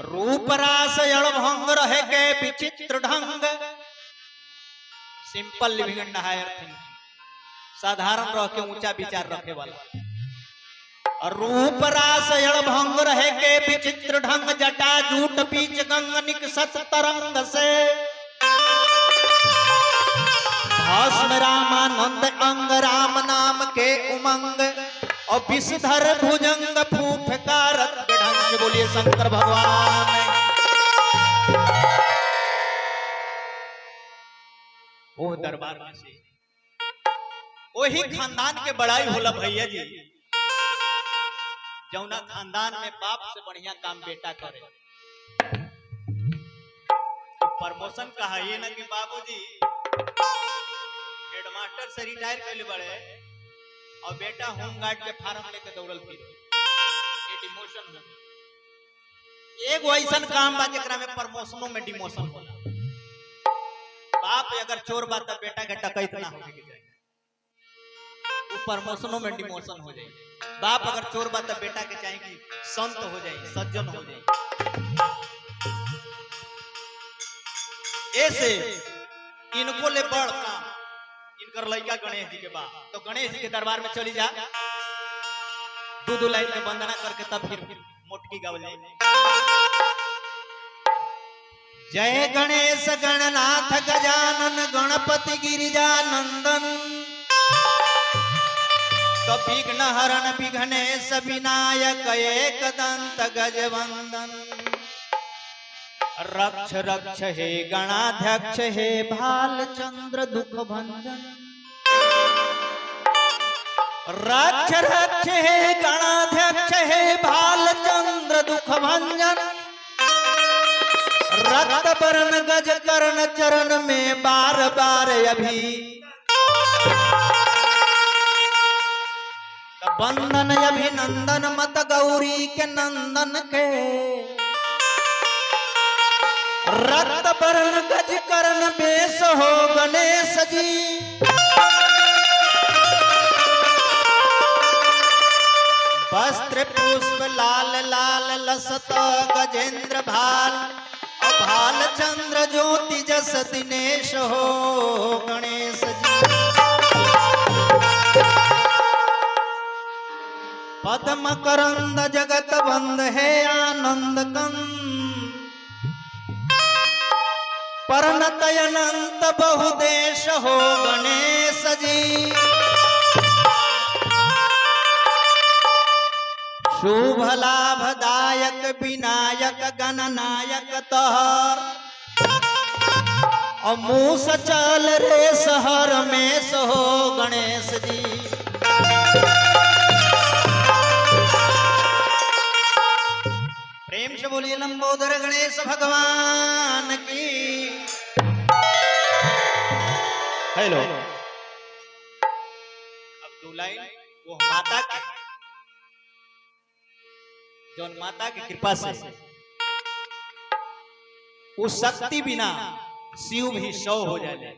रूप रास अड़भंग रहे के विचित्र ढंग। Simple living and higher thinking, साधारण रह के ऊंचा विचार रखे वाला। रूप रास अड़भंग रहे के विचित्र ढंग, जटा जूट बीच गंग निकसत तरंग से। भस्म रामानंद अंग राम नाम के उमंग, और विषधर भुजंग फूफकारत के ढंग से। बोलिए शंकर भगवान। वो दरबार में से वही खानदान के बड़ाई होला भैया जी, जौना खानदान में बाप से बढ़िया काम बेटा करे। तो प्रमोशन कहा ये ना कि बाबूजी हेडमास्टर से रिटायर कैले बड़े और बेटा होमगार्ड के फार्म लेके दौड़ल फिर, ये डिमोशन हो। एगो ऐसन काम बा जेकरा में प्रमोशनों में डिमोशन होला। बाप अगर चोर बा त बेटा के डकैत ना होके के चाही, वो प्रमोशनों में डिमोशन हो जाए। बाप अगर चोर बा त बेटा के चाही कि संत हो जाए, सज्जन हो जाए। ऐसे इनको ले बड़ काम इनकर लड़का गणेश जी के बा, तो गणेश जी के दरबार में चली जा, दो दो लाइन के वंदना करके तब फिर मोटकी गावल जाए। जय गणेश गणनाथ गजानन गणपति गिरिजानंदन, तो विघ्न हरण विघ्नेश विनायक एक दंत गजवंदन। रक्ष रक्ष हे गणाध्यक्ष हे भालचंद्र दुख भंजन, रक्ष रक्ष हे गणाध्यक्ष हे भालचंद्र दुख भंजन। रक्त वरण गज कर्ण चरण में बार बार अभी बंदन अभिनंदन मत गौरी के नंदन के। रक्त वरण गज कर्ण बेस हो गणेश जी। वस्त्र पुष्प लाल लाल लसत गजेंद्र भाल, और भाल चंद्र ज्योति जस दिनेश हो गणेश जी। पद्म करंद जगत बंद है आनंद कंद, परनत अनंत बहुदेश हो गणेश जी। शुभ लाभदायक विनायक गणनायक तहर, और मूस चल रे सहर में हो गणेश जी। प्रेम से बोलिए लंबोदर गणेश भगवान की। हेलो, अब दो लाइन वो माता के, जौन माता की कृपा से उस शक्ति बिना शिव भी 100 हो जाए।